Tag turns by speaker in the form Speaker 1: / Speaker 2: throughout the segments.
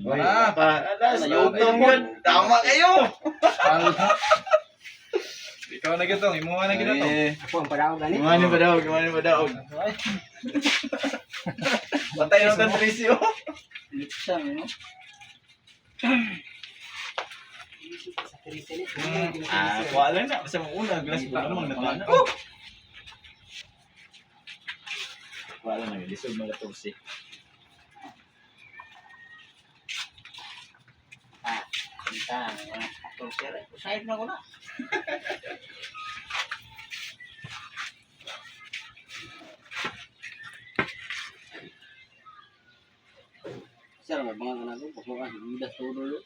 Speaker 1: Uy,
Speaker 2: Ah.
Speaker 1: pa. Alas, yugtong yun. Tama kayo.
Speaker 2: Ikaw na gitong, imuha na gito.
Speaker 1: Eh,
Speaker 3: Ako ang padaog gani.
Speaker 1: Gumani ba daw? Gumani ba daw? Patay na tan Tricio.
Speaker 4: Lipsan, no?
Speaker 3: Sa Teresa ni.
Speaker 1: Ah, kuha lang na. Basta mauna, glass ko namang natana. Kuha lang na, lisod mga torsi.
Speaker 4: Ah, kita. Torture. Usahin na ko na. Sir, may mga anak ko, pagkuhan, hindi todo lo.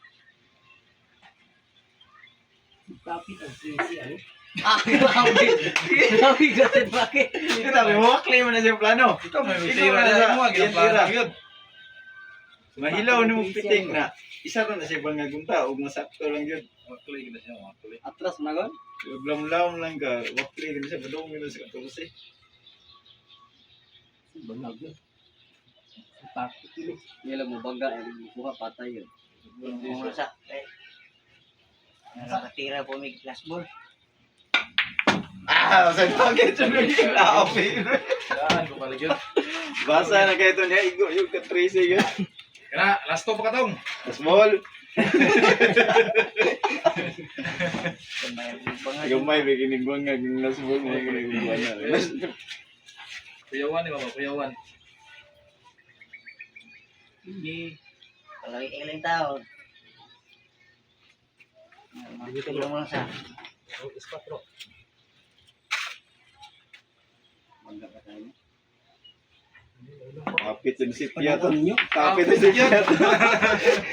Speaker 3: Kapit ang sisi ano.
Speaker 4: Ah, grabe. Grabe, grabe, bakit?
Speaker 1: Kita, may mga claim na siya plano.
Speaker 2: Ikaw may
Speaker 1: Ikaw
Speaker 2: tira
Speaker 1: na
Speaker 2: na
Speaker 1: sa-
Speaker 2: imuha
Speaker 1: yan,
Speaker 2: ginang plano
Speaker 1: tira.
Speaker 2: yun.
Speaker 1: Mahilaw ni mong piting na. Isa na siya bang nagunta ug masakto lang yun.
Speaker 2: Wakli gina siya, wakli.
Speaker 4: Atras na gon?
Speaker 1: Lamlam lang ka. Wakli gina siya badong gina sa 14.
Speaker 3: Bangag yun. Kapit ini.
Speaker 4: Hindi lang mo baga, kuha patay yun.
Speaker 5: Sa eh. Nakatira po may glass ball.
Speaker 1: Ah, sa bakit siya naging lapi.
Speaker 2: Daan ko pala yun.
Speaker 1: Basa na kayo ito niya. Igo yung ka-13 yun.
Speaker 2: Kana, last two pa katong.
Speaker 1: Small.
Speaker 5: Gamay ang bangag.
Speaker 1: Gamay, may kinigwang nga. Yung last ball, mga kinigwang na.
Speaker 2: Kuyawan ni mama, kuyawan.
Speaker 5: Hindi. Palagi ilang taon. Tulong lang sa.
Speaker 4: Baga pa tayo.
Speaker 1: Kapit yung sipya to. Kapit yung sipya to.